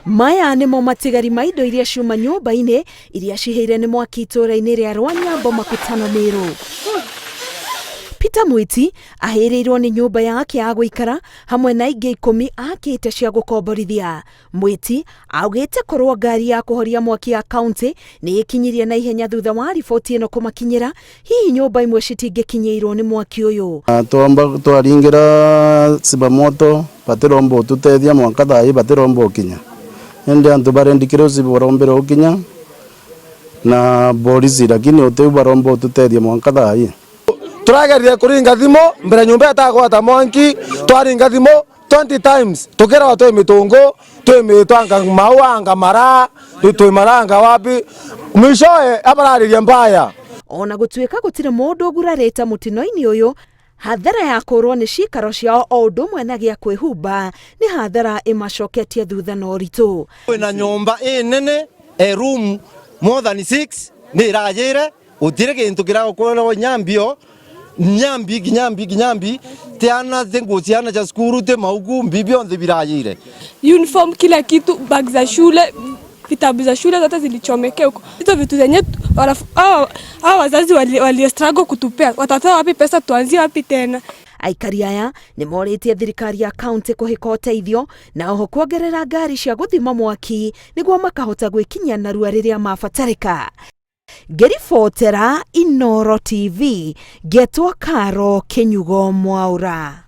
Maya nĩmo matigari ma indo iria ciuma nyũmba-inĩ iria cihĩire nĩ mwaki itũũra-inĩ rĩa Rwanyambo Makutano Meru. Peter Mwiti ahĩrĩirwo nĩ nyũmba yake ya gũikara hamwe na ingĩ ikũmi akĩte cia gũkomborithia. Mwiti augĩte korwo ngari ya kũhoria mwaki ya kaunti nĩ ĩkinyirie na ihenya thutha wa riboti ĩno kũmakinyĩra, hihi nyũmba imwe citingĩkinyĩirwo nĩ mwaki ũyũ. Twamba twaringira sibamoto batiromba ututethia mwanka thai batiromba ukinya indi antu barendikire usibu barombire ukinya na polisi lakini utiu baromba ututethia mwanka thai. Turagerire kuringa thimu mbere nyumba etagwata mwanki, twaringa thimu 20 times tukirwa twi mitungu twi mitwanga maua anga mara twi maranga wapi mwishowe abararirie mbaya. Ona gũtuĩka gũtirĩ mũndũ ũgurarĩte mũtino-inĩ ũyũ, hathara ya kũrwo nĩ cikaro ciao o ũndũ ũmwe na gĩa kwĩhumba nĩ hathara ĩmacoketie thutha na ũritũ. Kwĩna nyũmba ĩ nene a room more than 6 nĩ ĩragĩre gũtirĩ kĩndũ kĩragũkorwo nyambio nyambi nginya mbi nginya mbi tiana nguo ciana cia cukuru ti mauku mbi bionthe biragĩire. Uniform, kila kitu, bag za shule, vitabu za shule zote zilichomekea huko. Hizo vitu zenye hao wazazi wali struggle kutupea, watatoa wapi pesa, tuanzie wapi tena? Aikari aya nĩ morĩtie thirikari ya kaunti kũhĩka ũteithio na oho kuongerera ngari cia gũthima mwaki nĩguo makahota gwĩkinyia narua rĩrĩa mabatarĩka. Ngĩribotera Inooro TV, ngetwo Karo Kĩnyugo Mwaũra.